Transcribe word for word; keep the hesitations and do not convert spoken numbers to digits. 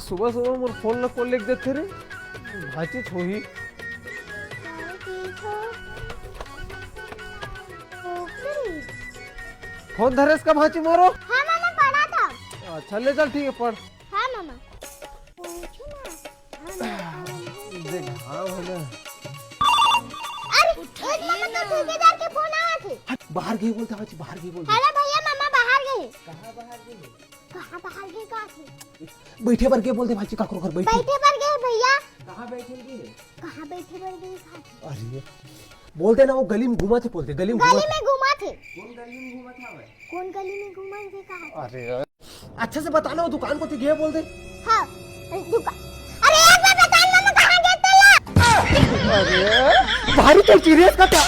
सुबह सुबह मोर फोन ला कोन लेके देथे रे? भांची होही। फोन धरेस का भांची मोरो? हाँ मामा, पढ़ा था। अच्छा, ले चल, ठीक है, पढ़। हाँ मामा। पूछो ना। हाँ, मामा। देख, हाँ, हो ना। अरे, एक मामा, तो ठेकेदार के फोन आवा थे। हट, बाहर गे बोलते, भांची, बाहर गे बोलते। अरे भैया, मामा बाहर गे। कहाँ बाहर गे? कहाँ बाहर गे, कहाँ थे? बैठे बर गे बोलते, भांची, काकरो घर बैठे। बैठे बर गे भैया। कहाँ बैठे गे? कहाँ बैठे बर गे, कहाँ थे? अरे, बोलते ना, वो गली में घूमा थे, बोलते, गली में गली घूमा थे। में घूमा थे। कौन गली में घूमा था भाई? कौन गली में घूमा थे, कहाँ थे? अरे यार, अच्छा से बताना, वो दुकान कोती गे बोलते। हाँ, दुकान। अरे, एक बार बता ना, मामा, कहाँ गे तेला? अरे, भारी तो सीरियस का क्या?